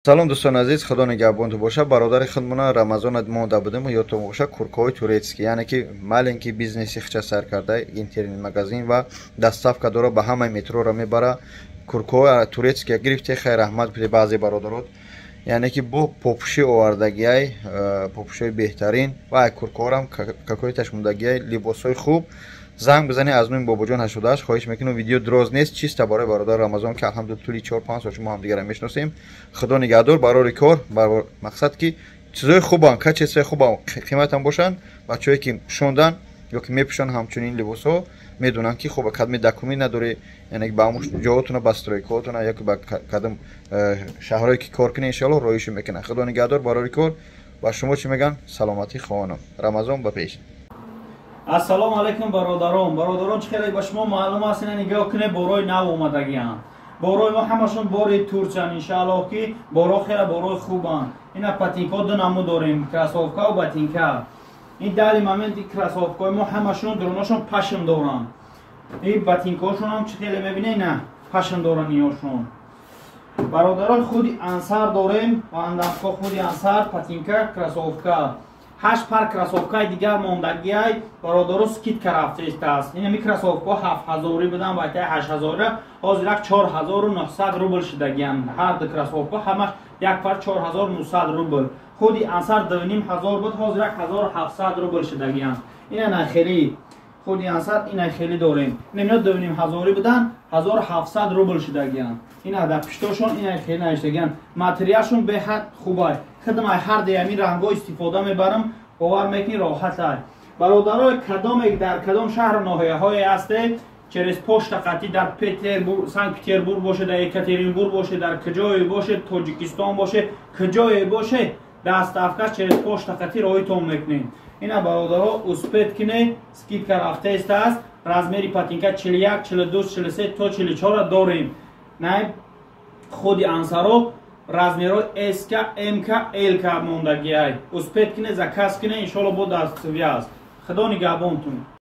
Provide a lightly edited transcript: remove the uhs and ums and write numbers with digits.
Салом, дӯстони азиз, Худо нигаҳбонту боша. Бародари худмона Рамазонат монда будем, ёдтон боша, куркаҳои турецкий, яъне ки маленький бизнеси хича сар карда, интернет магазин ва доставка дора, ба ҳамаи метроро мебара. Куркаҳои турецкия гирифте, хайр, раҳмат буде баъзе бародарот, яъне ки бо попуши овардагиай, попушҳои беҳтарин ва куркаҳорам какоиташ мондагиай, либосҳои хуб. Занг бизанед аз номи Бобоҷон 88. Хоҳиш мекунам, видео дроз нест, чиста барои бародар Рамазон, ки алҳамдулилла тӯли 4-5 сол шумо ҳамдигарро мешиносем. Худо нигаҳдор, барори кор. Мақсад ки чизои хубам, качествои хубам, қиматам бошанд. Бачаҳое ки пӯшондан ё ки мепӯшанд ҳамчунин либосҳо, медонанд, ки хуб, кадми документ надорӣ, яъне ба ҳамун ҷоотуна, ба стройкаотуна ё ки ба кадом шаҳрое ки кор кунед, иншоалло роҳишо мекунанд. Худо нигаҳдор, барори кор. Ба шумо чӣ мегӯянд? Саломатӣ хоҳонам. Рамазон ба пеш. Ассалому алайкум, бародарон. Бародарон, чӣ хеле ба шумо маълум аст, ина нигоҳ кунед, борои нав омадагианд. Борои мо ҳамашон бори турчан, иншааллоҳ, ки боро хеле борои хубанд. Ина ботинко ду намуд дорем, кроссовкаву ботинка. Ин дали моменти кроссовкаи мо ҳамашон дуруношон пашм доранд. Ин ботинкаошонам, чӣ хеле мебинед, на пашм доранд иёшон. Бародарон, худи Ансар дорем ва андавко, худи Ансар, ботинка, кроссовка. Ҳашт пар кроссовкаи дигар мондагиай, бародаро, скидка рафтааст. Инами кроссовкаҳо 7000-ӣ будан, байтаи 8000-ра, ҳозир як 4900 рубл шудагианд. Ҳар ду кроссовка ҳамаш як пар 4900 рубл. Худи Ансар 2500 буд, ҳозир як 1700 рубл шудагианд. Ина нахели худи Ансар, ина хеле дорем. Ина 2500-ӣ будан, 1700 рубл шудагианд. Ина дар пиштошон ина хеле навиштагианд. Материалшон беҳад хубай. Худам ай ҳар деями рангҳо истифода мебарам, бовар мекунӣ, роҳатай. Бародарои, кадоме дар кадом шаҳру ноҳияҳое ҳастед, через почта қатӣ, дар Петербург, Санкт Петербург боше, дар Екатеринбург боше, дар куҷое боше, Тоҷикистон боше, куҷое боше, доставка через почта қатӣ роҳитон мекунем. Ина, бародаро, успеть кине, скидка рафтаистааст. Размери ботинка 41, 42, 43 то 44 дорем. Най худи Ансаро размерҳои СК, МК, ЛК мондагиай. Успеть кине, заказ кине, иншолло, бо дастсвязь. Худо нигаҳбонтун.